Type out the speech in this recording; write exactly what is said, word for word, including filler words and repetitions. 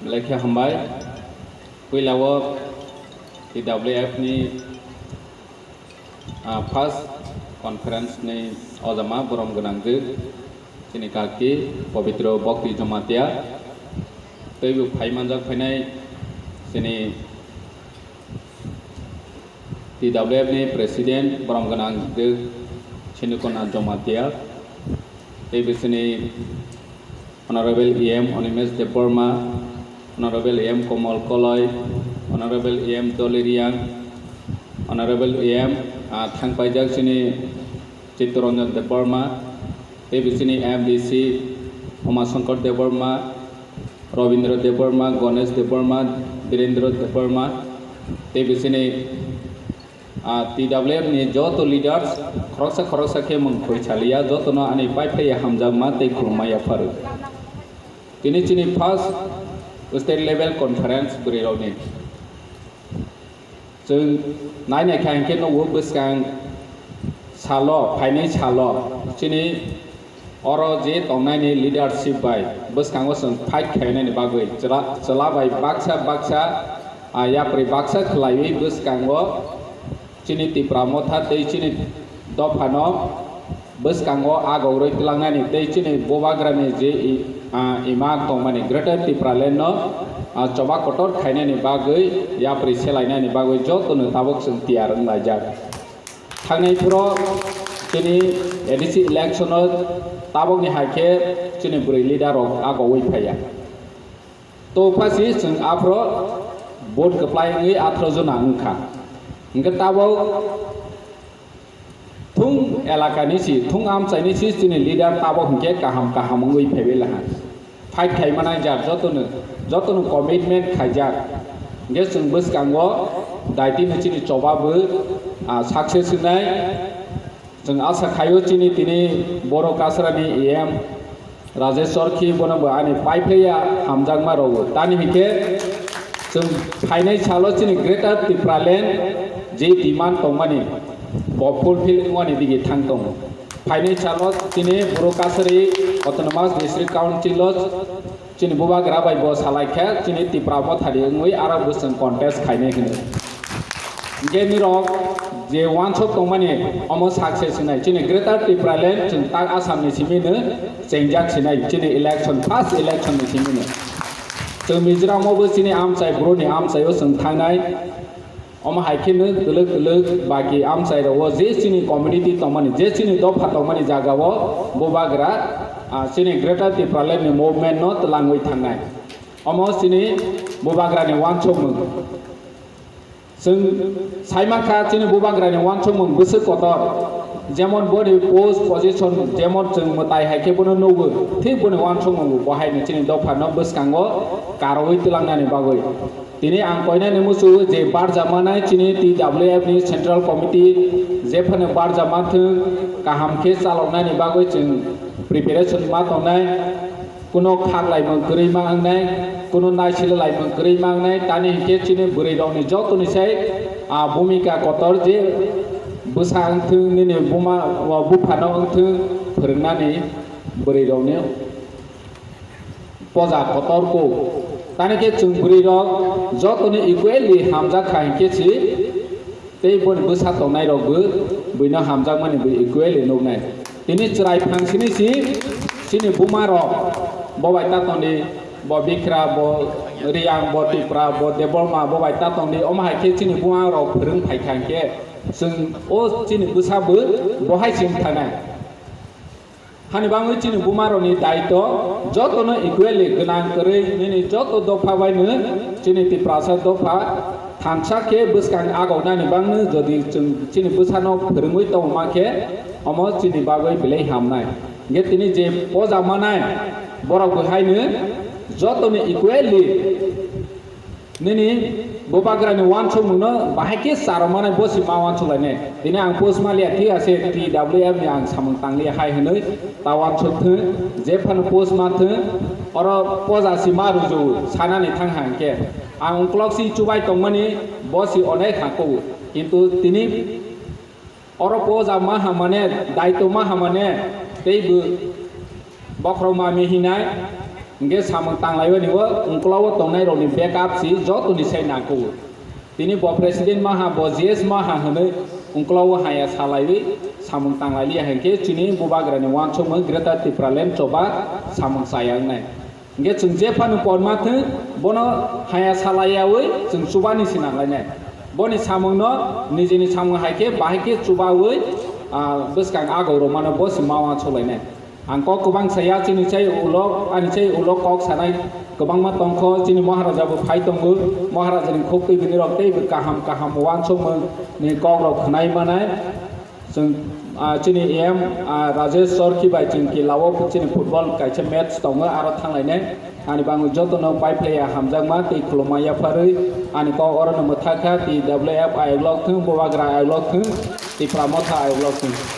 Lekha hambai. Puila o T W F ni, ah, first conference ni ojama borom gwnang de chini kaki Pabitro Bhakti Jamatia. Teibo phai manjak phainai chini T W F ni President borom gwnang de Chinukona Jamatia. Teibo chini Honorable E M Animesh Debbarma, Honorable E M Komal Koloi, Honorable E M Doli Riang, Honorable E M, ah, thangpaijak chini Chittaranjan Debbarma, tei bisini M D C Umashankar Debbarma, Rabindra Debbarma, Ganesh Debbarma, Birendra Debbarma, tei bisini ah, T W F ni joto leaders khoroksa khoroksa khe mung thoi saliya, jotono ani paiphlaiya hamjakma tei khulumma yapharu. Tini chini first state level conference bwrwi rokni. Chwng nai nai kha hinkhe nugo bwskang salo, phainai salo, chini oro je tongnaini leadership bai bwskango chwng fight khainani bagwi chwla, chwla bai baksa baksa, ah, yapri baksa khwlaiwi bwskango chini Tipra Motha tei chini dophano bwskango agogrwi twlangnani tei chini bubagrani je i, ah, ima tongmani Greater Tipraland no, ah, choba kotor khainani bagwi yapri selainani bagwi jotono tabuk chwng tiyar wnglaijak. Thangnai phuru chini A D C election o tabukni hai khe chini bwrwi leader rok agogwi phaiya. To phasi chwng aphuru vote kwplai wngwi atharo jona wngkha. Hwnkhe tabuk thung elakani si, thung amchaini si chini leader tabuk hwnkhe kaham kaham wngwi phaiwi laha. Fight khai manai jar jotono, jotono commitment khaijak. Hwnkhe chwng bwskango daitino chini choba bo, ah, success wngnai. Chwng asa khaio chini tini Borok Kasarani E M Rajeshwar khi bono bo ani paiphlaiya hamjakma rwo. Tani hinkhe chwng phainai salo chini Greater Tipraland je demand tongmani bo fulfill wngmani digi thang tongo. Phainai salo chini Borok Kasari Autonomous District Council o chini bubagra bai bo salai khe chini Tipra Motha ni wngwi aro bo chwng contest khainai hwnwi. Hwnkhe nirok je wansok tongmani omo success wngnai chini Greater Tipraland chwng tak Assam ni simi no chengjak sinai chini election, first election ni simi no. Chwng Mizoram o bo chini amchai bro ni amchai o chwng thangnai. Omo hai khe no kwlwk kwlwk baki amchai rok o je chini community tongmani, je chini dopha tongmani jaga o bubagra, ah, chini Greater Tipraland ni movement no twlangwi thangnai. Omo chini bubagra ni wansokmung. Chwng sai mankha chini bubagra ni wansokmung bwswk kotor. Jemon boni post position, jemon chwng mwtai hai khe bono nugo, thik boni wansokmung bo hai no chini dopha no bwskango karwi twlangnani bagwi. Tini ang koinani muchungo je barjamanai chini T W F ni Central Committee jephano barjama thwng kaham khe chaloknani bagwi chwng preparation ma tongnai, kuno khaklaimung kwrwi ma wngnai, kuno naisililaimung kwrwi ma wngnai, tani hinkhe chini bwrwi rokni jotoni sai, ah, bhumika kotor je bwsa wngthwng nini buma, o buphano wngthwng phwrwngnani bwrwi rokni. Poja kotor ko. Tani khe chwng bwrwi rok jotoni equally hamjak kha hinkhe si tei boni bwsa tongnai rok bo buino hamjakmani bo equally nuknai. Tini chwrai phangsini si chini buma rok bo bai ta tongdi, bo Bikra, bo Riyang, bo Tipra, bo Debbarma, bo bai ta tongdi. Omo hai khe chini buma rok phwrwng phai kha hinkhe chwng o chini bwsa bo bo hai chwng thanai. Hani bangwi chini bumarokni daitw jotono equally gwnang kwrwi nini joto dopha baino chini Tiprasa dopha thansa khe bwskang agoknani bangno jodi chwng chini bwsano phwrwngwi tongma khe omo chini bagwi belai hamnai. Hwnkhe tini je poja manai borok bo haino jotoni equally nini bubagrani wansukmungno bahai khe charwmani bo si ma wansuk lainai. Tini ang post ma liya, thik ase, T W F ni ang samung tang liya hai hwnwi ta wansuk thung, je phano post ma thung, oro poja si ma ruju sanani thang ha hwnkhe. Ang uklok si chubai tongmani bo si onek ha kok. Kintu tini oro poja ma hamane, daito ma hamane, tei bo bokhorok ma mihinai, Hingke samung tanglaiwi ni o ungkla o tongnai rokni backup si jotoni sai nangkukgo. Tini bo president maha, bo G S maha hwnwi ungkla o haya salaiwi samung tanglailiya hingke chini bubagrani uansukmung Greater Tipraland choba samung chaya wngnai. Hingke chwng jephanu porma thwng bono haya salaiyawi chwng chubani sinanglainai. Boni samungno nijini samung haikhe bahai khe chubawi, ah, bwskang agorok mano bo si ma uansukhlainai. Ang kok kwbang saya chini chai ulo, ani chai ulo kok sanai kwbangma tongkho, chini Maharaja bo phai tongo, Maharaja ni khuk twi bini rok tei bo kaham kaham uansukmung ni kok rok khwnai manai. Chwng, ah, chini A M, ah, Rajesh Sorki bai chwng kilao chini football kaisa match tongo, aro thanglainai. Ani bangwi jotono pai phlaiya hamjakma tei khulumma yapharwi ani kok orono mwthakha, T W F ayuk lok thung, Bubagra ayuk lok thung, Tipra Motha ayuk lok thung.